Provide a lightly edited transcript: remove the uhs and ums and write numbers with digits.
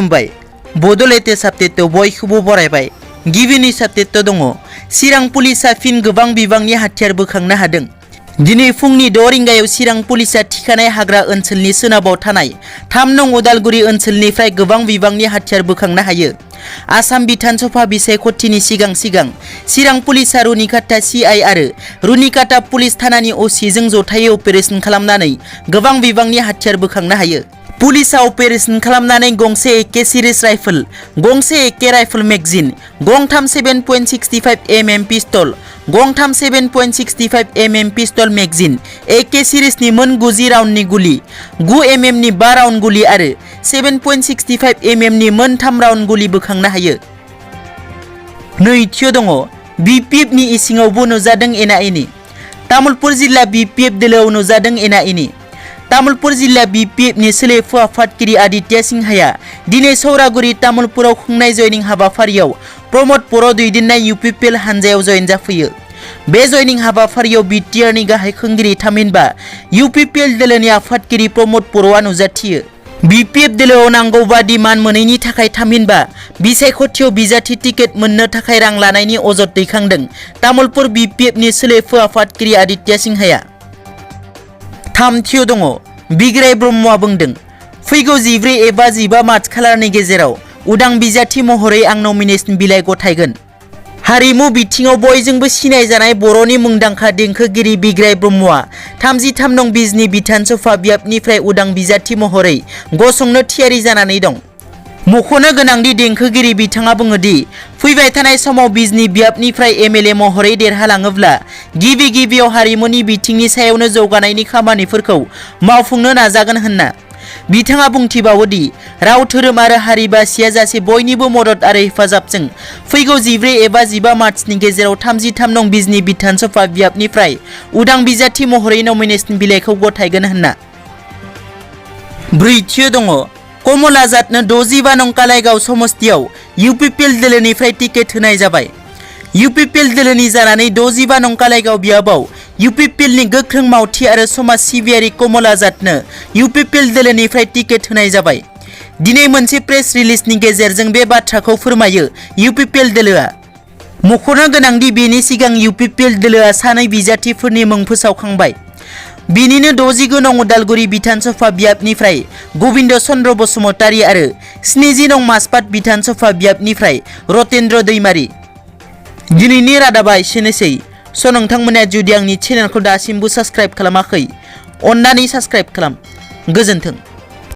खुलुमबाय बड'लेण्ड साबटेटआव बयखौबो बरायबाय। गिबिनि साबटेटआव दङ चिरां पुलिसा फिन गोबां बिबांनि हाथियार बोखांनो हादों। दिनै फुंनि 6 रिंगायाव चिरां पुलिसा थिखानाय हाग्रा ओनसोलनि सोनाबाव थानाय 3 नं उदालगुरि ओनसोलनिफ्राय गोबां बिबांनि हाथियार बोखांनो हायो। आसाम बिधानसभा बिसायख'थिनि सिगां चिरां पुलिसा रुनिकाटा CI आरो रुनिकाटा पुलिस थानानि OC जों जथायै अपारेशन खालामनानै गोबां बिबांनि हाथियार बोखांनो हायो। पुलिसा अपारेशन खालामनानै गंसे AK सिरिज राइफल, गंसे AK राइफल मेगजिन, गंथाम 7.65 mm पिस्तल, गंथाम 7.65 mm पिस्तल मेगजिन, AK सिरिजनि मोन 90 राउन्डनि गुलि, 9 mm नि 5 राउन्ड गुलि आरो 7.65 mm नि मोन 3 राउन्ड गुलि बोखांनो हायो। नैथियाव दङ BPF नि इसिङावबो नुजादों एना-एनि। तामुलपुर जिल्ला BPF दोलोआव नुजादों एना-एनि। तामुलपुर जिल्ला BPF नि सोलेफु आफादगिरि आदित्य सिंहाया दिनै सौरागुरि तामुलपुराव खुंनाय जयनिं हाबाफारियाव प्रमद बर' दैदेननाय UPPL हानजायाव जयेन जाफैयो। बे जयनिं हाबाफारियाव BTR नि गाहाय खुंगिरि थामहिनबा UPPL दोलोनि आफादगिरि प्रमद बर'आ नुजाथियो। BPF दोलोआव नांगौ बादि मान मोनैनि थाखाय थामहिनबा बिसायख'थियाव बिजाथि टिकेट मोननो थाखाय रां लानायनि अजद दैखांदों तामुलपुर BPF नि सोलेफु आफादगिरि आदित्य सिंहाया। थामथियाव दङ बिग्राय ब्रह्मआ बुंदों फैगौ 14 एबा 15 मार्च खालारनि गेजेराव उदां बिजाथि महरै आं नमिनेशन बिलाइ गथायगोन। हारिमु बिथिङाव बयजोंबो सिनायजानाय बर'नि मुंदांखा देंखोगिरि बिग्राय ब्रह्मआ 33 नं बिजनी बिधानसभा बियाबनिफ्राय उदां बिजाथि महरै गसंनो थियारि जानानै दं। मख'नो गोनांदि देंखोगिरि बिथाङा बुङोदि फैबाय थानाय समाव बिजनी बियाबनिफ्राय MLA महरै देरहालाङोब्ला गिबियाव हारिमुनि बिथिंनि सायावनो जौगानायनि खामानिफोरखौ मावफुंनो नाजागोन होनना। बिथाङा बुंथिबावोदि राव धोरोम आरो हारि बासिया जासे बयनिबो मदद आरो हेफाजाबजों फैगौ 14 एबा 15 मार्चनि गेजेराव 33 नं बिजनी बिधानसभा बियाबनिफ्राय उदां बिजाथि महरै नमिनेशन बिलाइखौ गथायगोन होनना। ब्रैथियाव दङ कमल आजादनो 65 नं कालाइगाव समस्तियाव UPPL दोलोनिफ्राय टिकेट होनाय जाबाय। UPPL दोलोनि जानानै 65 नं कालाइगाव बियाबाव UPPL नि गोख्रों मावथि आरो समाज सिबियारि कमल आजादनो UPPL दोलोनिफ्राय टिकेट होनाय जाबाय। दिनै मोनसे प्रेस रिलिजनि गेजेरजों बे बाथ्राखौ फोरमायो UPPL दोलोआ। मख'नो गोनांदि बेनि सिगां UPPL दोलोआ सानै बिजाथिफोरनि मुं फोसावखांबाय। बिनिनो 69 नं उदालगुरि बिधानसभा बियाबनिफ्राय गबिन्द चन्द्र बसुमतारी आरो 70 नं माजपाट बिधानसभा बियाबनिफ्राय रतेन्द्र दैमारी। दिनैनि रादाबा एसेनोसै। नोंथांमोना जुदि आंनि चेनेलखौ दासिमबो साबस्क्राइब खालामाखै अन्नानै साबस्क्राइब खालाम। गोजोन्थों।